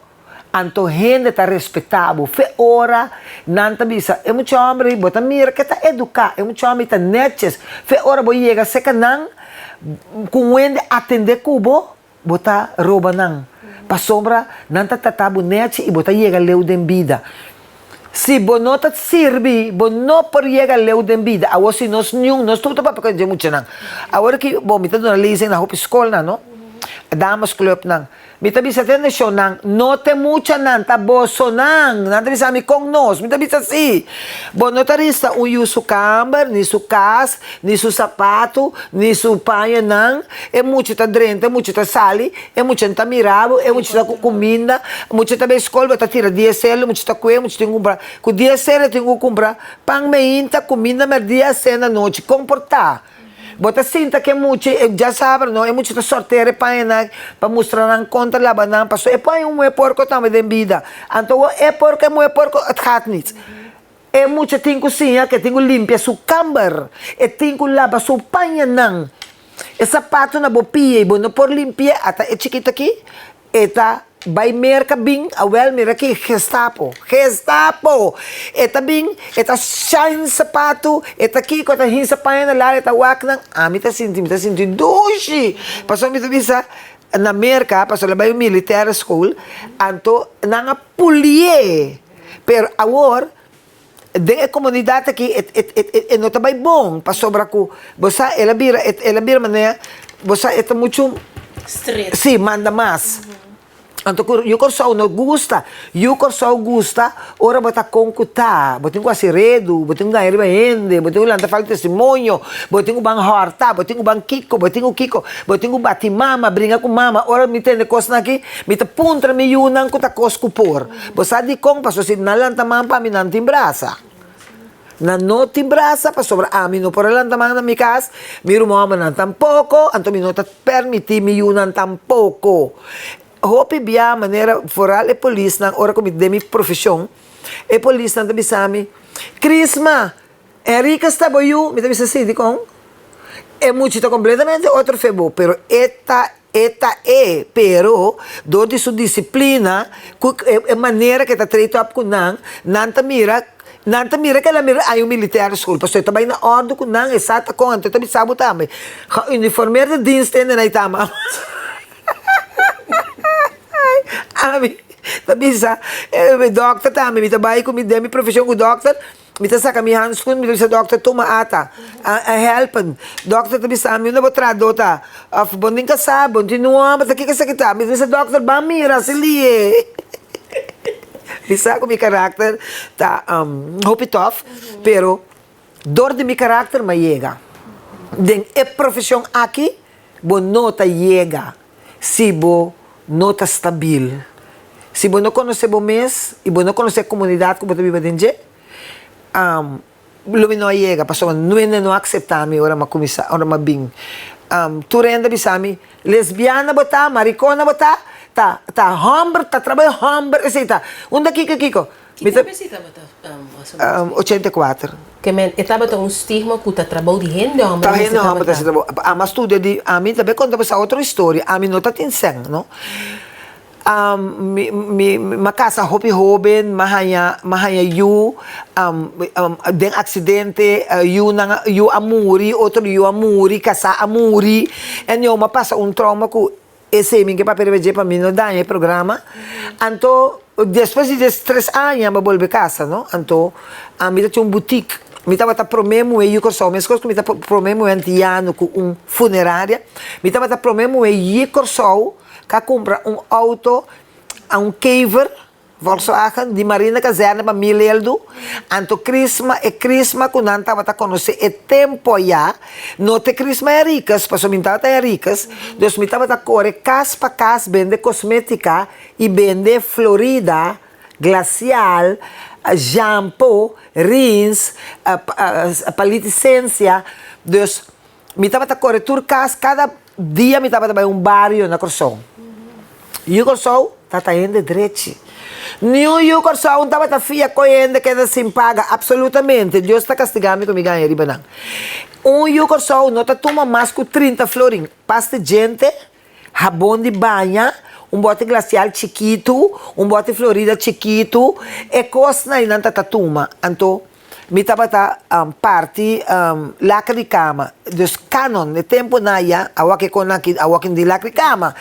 anto hende ta respetá bo. Fe ora nan ta bisa e mucha hòmber ei bo ta mira ke ta eduká, e mucha hòmber ei ta nètjes. Fe ora bo yega serka nan ku un hende atendé ku bo, Bo ta roba nan, pasobra nan ta trata bo nechi i bo ta yega leu den bida. Si bo no ta sirbi, bo no por yega leu den bida. Awor si nos niun, nos tur ta papia ku dje muchanan. Awor ki, bo, mi ta duna lezing na hopi skolnan, no? Damesclubnan. Mi ta bisa te neshonnan, no te muchanan, ta bosonan. Nan ta bisa mi, kon nos? Mi ta bisa si. Bo no ta rista un yu su kamber, ni su kas, ni su sapatu, ni su pañanan. E mucha ta drenta, e mucha ta sali, e mucha no ta mira bo, e mucha ta ku kuminda, e mucha ta bai skol, bo ta tira dies sel, e mucha ta kue, e mucha tin ku kumpra. Ku dies sel e tin ku kumpra pan meinta, kuminda merdia, sena anochi. Kon por ta? Bo ta sinta ku e mucha, e djasabra no, e mucha ta sortera e pañanan pa mustra nan kon ta laba nan, pasobra e paña un muhe porko tambe den bida. Anto wou e porko, e muhe porko, het gaat niet. E mucha tin ku siña ku e tin ku limpia su kamber, e tin ku laba su pañanan. E sapato na bo pia i bo no por limpi'é, ata e chikito aki, e ta bai merka bin, awel mira aki, Gestapo, Gestapo! E ta bin, e ta shine sapatu, e ta kiko, e ta hinsa paña na lari, e ta wak nan. Ami ta sinti, mi ta sinti dushi! Pasobra mi ta bisa, na Merka, pasobra el a bai un militaire school, anto nan a pulié. Pero awor, den e komunidat aki e e e no ta bai bon pasobra ku bo sa el a bira el a bira manera bo sa e ta muchu Stret. si manda mas anto ku yu Kòrsou no gusta yu Kòrsou gusta ora bo ta kon ku ta bo tin ku hasi redu bo tin ku gaña riba hende bo tin ku lanta falta testimonio bo tin ku ban hòrta bo tin ku ban kiko bo tin ku kiko bo tin ku bati mama bringa ku mama ora mi tende kosnan aki mi ta puntra mi yunan ku ta kos ku por. Bo sa dikon? Pasobra si nan lanta man pa mi, nan tin brasa. Nan no tin brasa pasobra ami no por a lanta man na mi kas, mi ruman hòmbernan tampoko, anto mi no ta permití mi yunan tampoko. Hopi bia manera foral e polisnan ora ku mi den mi profeshon, e polisnan ta bisa mi, Crisma, Enrique sta bo yu? Mi ta bisa si, dikon? E muchi ta kompletamente otro fe bo, pero e ta E ta e, pero dor di su disiplina ku e manera ku e ta treat op ku nan, nan ta mira, nan ta mira ku el a mira ay un militaire school, pasobra e ta bai na òrdu ku nan, e sa ta kon, anto e ta bisa bo tambe, geuniformeerde dienst hende nan ta ama. Ami ta bisa e dòkter tambe, mi ta bai ku mi den mi profeshon ku dòkter, Mi ta saka mi hanskun, mi ta bisa dòkter, tuma ata, a helpen. Dòkter ta bisa mi, unda bo trahadó ta? Òf bo no tin kasá, bo no tin un hòmber, ta kiko esaki ta? Mi ta bisa dòkter, ban mira, si lié. Mi sa ku mi karakter ta hopi tòf, pero dor di mi karakter mi a yega. Den e profeshon aki bo no ta yega si bo no ta stabil. Si bo no konosé bo mes i bo no konosé e komunidat ku bo ta biba den dje, lo mi no a yega pasobra nuende no a akseptá mi ora mi a kuminsá, ora mi a bin. Tur hende a bisa mi, lesbiana bo ta, marikona bo ta, ta ta hòmber, ta trabou hòmber esei ta. Unda kiko kiko? Ki tempu esei tabata mas o menos? 84. Ke men e tabata un stigma ku ta trabou di hende hòmber Ta hende hòmber ta hasi trabou. Ami a studia di, ami ta bay konta bo sa otro historia, ami no ta tin sèn no. Mi mi mi a kasa hopi hóben, mi a haña mi a haña yu den aksidente, yunan yu a muri, otro yu a muri, kasá a muri, en yo mi a pasa un trauma ku Esei mi ke papia riba dje pa mi no daña e programa. Anto despues di des tres aña mi a bolbe kasa no. Anto ami ta tin un butik. Mi tabata prome muhé yu Kòrsou meskos ku mi ta prome muhé antiano ku un funeraria. Mi tabata prome muhé yi Kòrsou ka kumpra un outo a un kever. Volkswagen di Marina Kazerne pa Mil Eldu, anto Crisma, e Crisma ku nan tabata konosé e tempo ayá, no ta e Crisma Henriquez, pasobra mi tabata Henriquez, dus mi tabata kore kas pa kas bende kosmétika i bende Florida, Glacial, shampo, rins, palitisensia, dus mi tabata kore tur kas, kada dia mi tabata bai un bario na Kòrsou. Yu Kòrsou. Tata hende drechi. Niun yu Kòrsou un tabata fia koe hende keda sin paga, absolutamente. Dios ta kastigá mi ku mi gaña riba nan. Un yu Kòrsou no ta tuma mas ku trinta florin, pasta djente, habon di baña, un bòte glasial chikitu, un bòte florida chikitu, e kosnan ei nan ta ta tuma. Anto mi tabata parti laka di kama, dus kanon, e tempunan aya, awor ke kon aki, awor ke no tin laka di kama,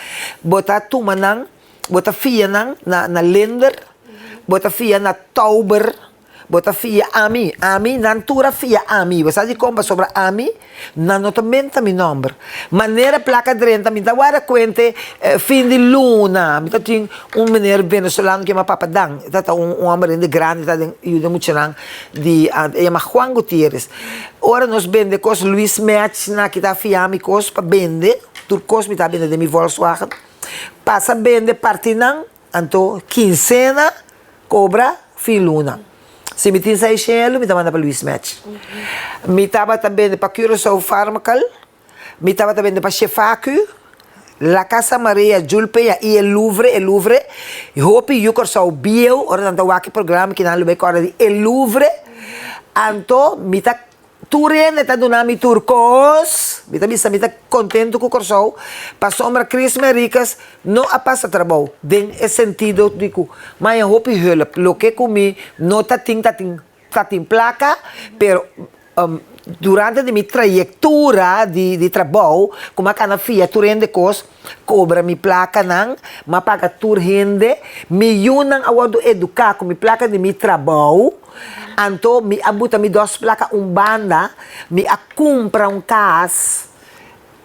bo ta tuma nan, bo ta fia nan na na Linder, bo ta fia na Tauber, Bo ta fia ami, ami, nan tur a fia ami. Bo sa dikon? Pasobra ami, nan no ta menta mi nòmber. Manera plaka drenta, mi ta wara kuente fin di luna. Mi ta tin un meneer venezolano ku yama Papa Dan. E ta un hòmber hende grandi, ta den yuda muchanan di, e yama Juan Gutierrez. Ora nos bende kos, Luis Mech na ki ta fia mi kos pa bende, tur kos mi ta bende den mi Volkswagen. Pasa bende parti nan. Anto kinsena kobra fin luna. Si mi tin sai shelu mi ta manda pa Luis Match. Mi tabata bende pa Curaçao Farmacal, mi tabata bende pa Shefacu, La Casa Maria, Jul Peña i e Louvre, e Louvre. Hopi yu Kòrsou bieu ora nan ta wak e programa kinan lo bai kòrda di e Louvre. Anto mi ta Tur hende ta duna mi tur kos. Mi ta bisa mi ta kontentu ku Kòrsou pasobra Chris Mericus no a pasa trabou den e sentido di ku maya hopi hulp. Loke ku mi no ta tin ta tin ta tin plaka pero durante di mi trayektura di di trabou ku mi a kana fia tur hende kos kobra mi plakanan, mi a paga tur hende, mi yunan a wòrdu eduká ku mi plaka di mi trabou. Anto mi a buta mi dos plaka un banda, mi a kumpra un kas,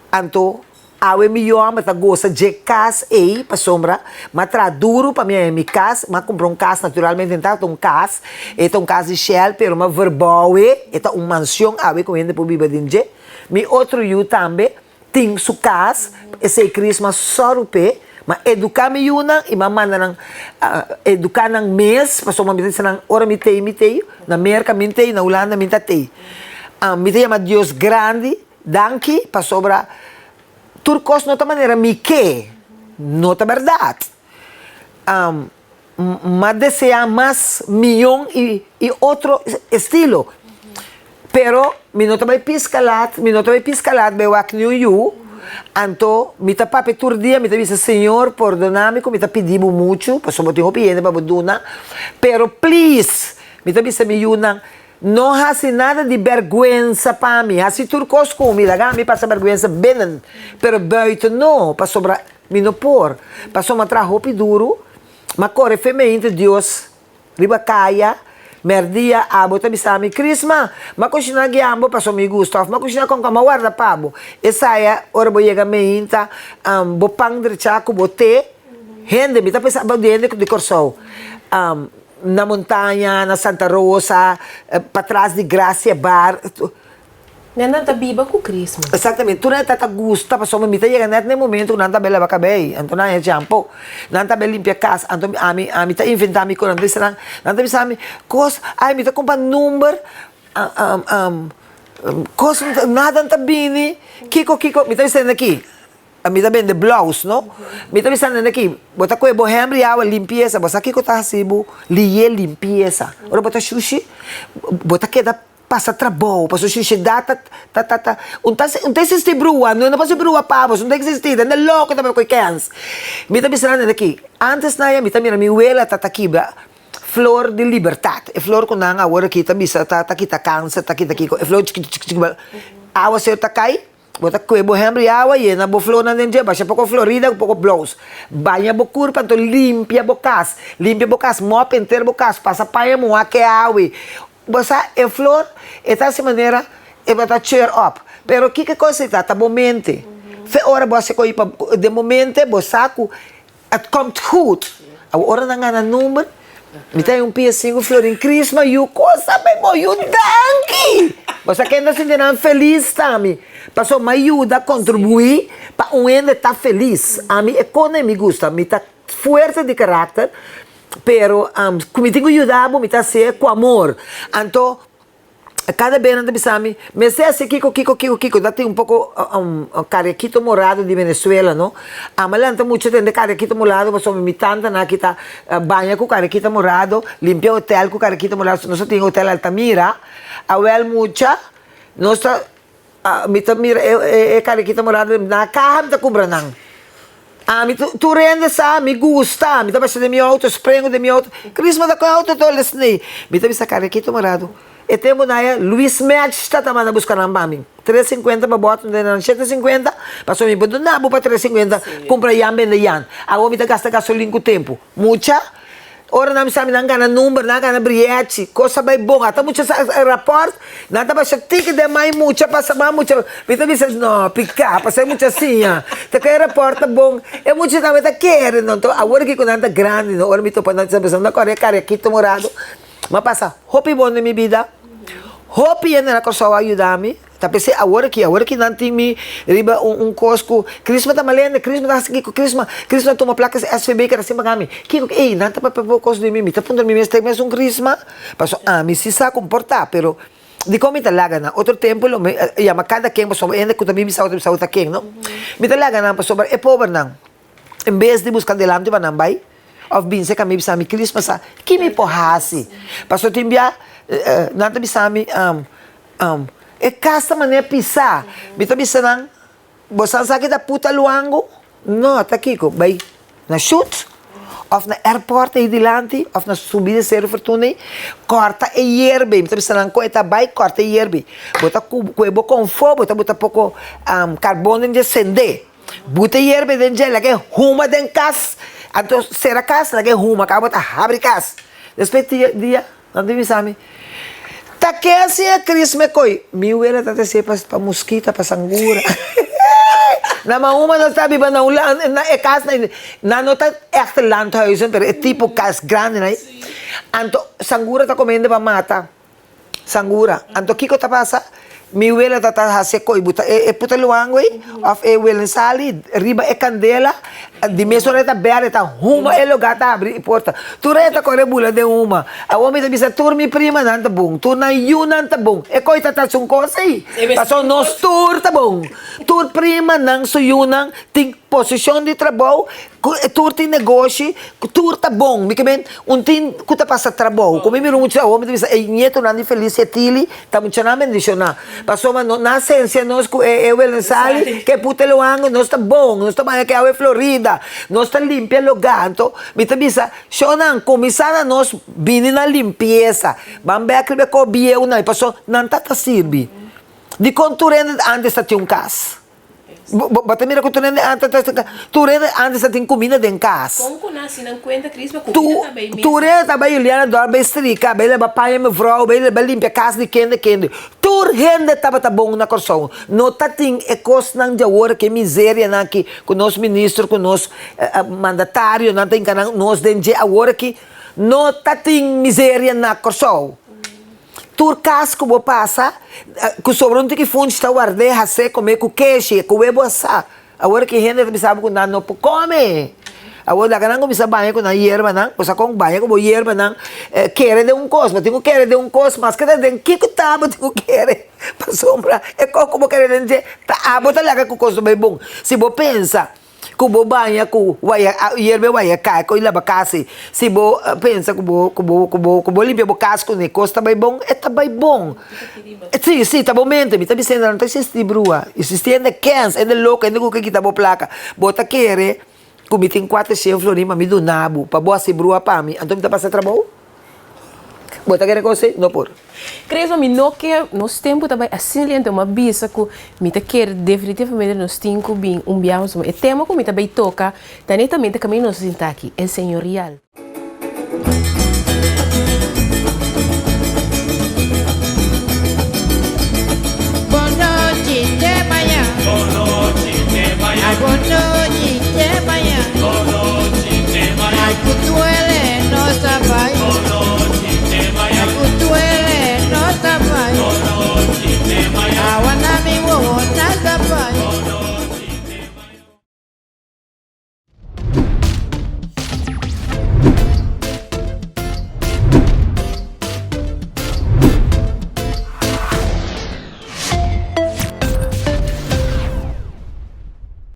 anto awe mi yòmber ta gosa dje kas ei pasobra mi a traha duru pa mi haña mi kas, mi a kumpra un kas naturalmente no tabata un kas, e ta un kas di shèl pero mi a verbouw e, e ta un mansion awe ku hende por biba den dje. Mi otro yu tambe tin su kas, esei Christmas sòru p'e, m'a eduká mi yunan i m'a manda nan eduká nan mes, pasobra mi ta bisa nan ora mi t'ei mi t'ei, na Merka mi t'ei, na Hulanda mi ta t'ei. Mi ta yama Dios grandi danki pasobra tur kos no ta manera mi ke, no ta bèrdat. M'a deseá mas mion i i otro estilo. Pero mi no ta bai piska lat, mi no ta bai piska lat bai wak niun yu. Anto mi ta papia tur dia, mi ta bisa, Señor, pordoná mi ku mi ta pidi bo muchu, pasobra bo tin hopi hende pa bo duna. Pero please, mi ta bisa mi yunan, no hasi nada di bèrgwensa pa mi. Hasi tur kos ku mi, laga mi pasa bèrgwensa binnen, pero buiten no, pasobra Mi no por, pasobra mi a traha hopi duru, mi a kore fe meinte Dios riba kaya, mèrdia abo ta bisa mi, Crisma, mi a kushiná giambo pasobra mi gusta òf mi a kushiná konka mi a warda pa bo. Esaya ora bo yega meinta, bo pan drechá ku bo te, hende, mi ta pensa about di hende di Kòrsou, na Montaña, na Santa Rosa, patras di Gracia Bar. Nan nan ta biba ku Christmas. Exactamente, tur nan ta ta gusta pasobra mi ta yega net na e momento ku nan ta bai laba kabei, anto nan haña champo, nan ta bai limpia kas, anto ami ami ta inventa mi kos, nan ta bisa nan, nan ta bisa mi kos, ay mi ta kumpra number kos nada no ta bini, kiko kiko, mi ta bisa nan aki, mi ta bende blouse no, mi ta bisa nan aki, bo ta kohe bo hember i awa limpiesa, bo sa kiko ta hasi bo liye limpiesa, ora bo ta shushi bo ta keda. Pasa trabou, pasobra shushedat ta ta ta ta un ta un ta existi brua, no no pasa brua pa bo, un ta existi, ta hende loko ta bai koe kens. Mi ta bisa nan aki, antes na ya mi ta mira mi wela ta ta kibra flor di libertat, e flor ku nan awor aki ta bisa ta ta kita kanser, ta kita kiko, e flor chikito chikito chikito, awa ser ta kai. Bo ta kue bo hembri awa, yena bo flornan den dje, basha poko florida ku poko blous. Baña bo kurpa anto limpia bo kas. Limpia bo kas, mòp henter bo kas, pasa paña muhá ke awe. Bo sa e flor e ta hasi manera e bo ta cheer up. Pero kiko e kos ei ta? Ta bo mente. Fe ora bo hasi koi pa den bo mente bo sa ku Het komt goed. Awor ora nan gana number, mi ta un pia sinku florin Christmas yu cosa bay bo yu danki. Bo sa ken ta sinti nan felis ta mi. Paso mi a yuda contribui pa un hende ta felis. Ami e kone mi gusta. Mi ta fuerte di karakter, pero ku mi tin ku yuda bo mi ta hasié ku amor. Anto. Kada bes nan ta bisa mi, mester hasi kiko, kiko, kiko, kiko. Ta tin un poko karekito morado di Venezuela, no. Ama lanta mucha tende karekito morado pasobra mi tantanan aki ta baña ku karekito morado, limpia hotel ku karekito morado. Nos ta tin hotel Altamira. Awel mucha nos ta, mi ta mira e karekito morado na kaha mi ta kumpra nan. Ami tur hende sa mi gusta, mi ta basha den mi auto, sprengu den mi auto. Crisma ta ku e auto tol esney. Mi ta bisa Karekito Morado, e tempu na ya Luis Match ta ta manda buska nan pa mi. Tres sinkuenta pa bòt, mi ta nan shete sinkuenta, pasobra mi por duna bo pa tres sinkuenta kumpra yan bende yan. Awor mi ta gasta gasolin ku tempu. Mucha. Ora nan bisa mi nan gana number, nan gana brièchi, kos a bai bon. Ata mucha sa rapòrt, nan ta basha tiki den mai mucha pasa mas mucha. Mi ta bisa, no, piká, pasa e mucha siña. Ta ku e rapòrt ta bon, e mucha tambe ta kere no. Anto awor aki ku nan ta grandi no, ora mi topa nan ta bisa, nan kòrda e karekito morado. Mi a pasa hopi bon den mi bida, hopi hende na Kòrsou a yuda mi. Ta p'esei awor aki, awor aki nan tin mi riba un un kos ku Crisma ta malende, Crisma ta hasi kiko, Crisma, Crisma tuma plaka SVB keda sin paga mi. Kiko, ey, nan ta papia poko kos di mi, mi ta puntra mi mes ta mes un Crisma? Pasobra ami si sa komportá, pero dikon mi ta laga nan? Otro tempu lo mi yama kada ken pasobra hende ku ta bibi sa otro bisa ta ken, no? Mi ta laga nan pasobra e pobernan. En bes di buska delanti pa nan bai of bin serka mi bisa mi Cris pasa ki mi por hasi? Pasobra tin bia nan ta bisa mi e kas ta manera pisa. Mi ta bisa nan bo sa sa ki ta puta luangu? No, ta kiko? Bai na shut of na airport ei dilanti of na subi di Seru Fortuna ei kòrta e yerba ei. Mi ta bisa nan kon e ta bai kòrta e yerba ei. Bo ta ku e bo konfò bo ta buta poko karbon den dje sende. Buta yerba den dje, laga e huma den kas. Anto sera kas, laga e huma, kaba bo ta habri kas. Despues di dia, nan ta bisa mi, Ta ke asi e Crisme koi? Mi wela ta tese pa pa muskita, pa sangura. Na Mahuma nos ta biba na un lan, na e kas na, nan no ta ègt landhuizen, pero e tipo kas grandi nan. Anto sangura ta kome hende pa mata. Sangura. Anto kiko ta pasa? Mi wela ta ta hasi e koi buta e e puta luango ei of e welensali riba e kandela di mes ora e ta bèrdè ta huma e lugá ta habri e porta. Tur e ta kore bula den huma. Awor mi ta bisa tur mi primanan ta bon, tur nan yunan ta bon. E koi ta ta su kos ei. Pasobra nos tur ta bon. Tur primanan su yunan tin posishon di trabou Ku e tur tin negoshi, ku tur ta bon. Mi ke men, un tin ku ta pasa trabou. Ku mi mira un mucha awor mi ta bisa e ñetonan di Felicia Tilly ta muchanan bendishoná. Pasobra no na sensia nos ku e e Welensali, ke puta Luango, nos ta bon, nos ta baña ke awe Florida, nos ta limpia lugá. Anto mi ta bisa, shownan, kuminsá na nos bini na limpiesa. Ban bèk riba e kos bieunan, pasobra nan ta ta sirbi. Dikon tur hende antes ta tin un kas? Bo ta mira ku tur hende antes ta tur hende antes ta tin kuminda den kas. Kon ku nan si nan kuenta Cris ma kuminda ta bai mesa. Tur hende ta bai Juliana dor bai strika bai leba paña mevrouw bai leba limpia kas di kende kende tur hende tabata bon na Kòrsou no ta tin e kosnan di awor ke miserianan aki ku nos minister ku nos mandatarionan ta hinka nan nos den dje awor aki no ta tin miseria na Kòrsou. Tur kas ku bo pasa, ku sobra un tiki funchi ta ward'é has'é komé ku keshi, ku webo asá. Awor ki hende ta bisa bo ku nan no por kome. Awor laga nan kuminsá baña ku nan yerbanan, bo sa kon baña ku bo yerbanan, kere den un kos, bo tin ku kere den un kos, maske ta den kiko ta bo tin ku kere, pasobra e kos ku bo kere den dje ta abo ta laga ku kos ta bai bon. Si bo pensa. Ku bo baña ku waya yerba e waya kai ku laba kas ei. Si bo pensa ku bo ku bo ku bo ku bo limpia bo kas ku ne kos ta bai bon, e ta bai bon. Si, si, ta bo mente. Mi ta bisa hende no ta existi brua. Existi hende kens, hende loko, hende ku ke kita bo plaka. Bo ta kere ku mi tin kuater shen florin pa mi duna bo pa bo hasi brua pa mi, anto mi ta pasa trabou? Bo ta kere kos ei? No por. Crespo, mi no ke, nos tempu ta bai asina lento, mi a bisa ku mi ta kere definitivamente nos tin ku bin un biaha pasobra e tema ku mi ta bai toka ta netamente kaminda nos a sinta aki, el señorial.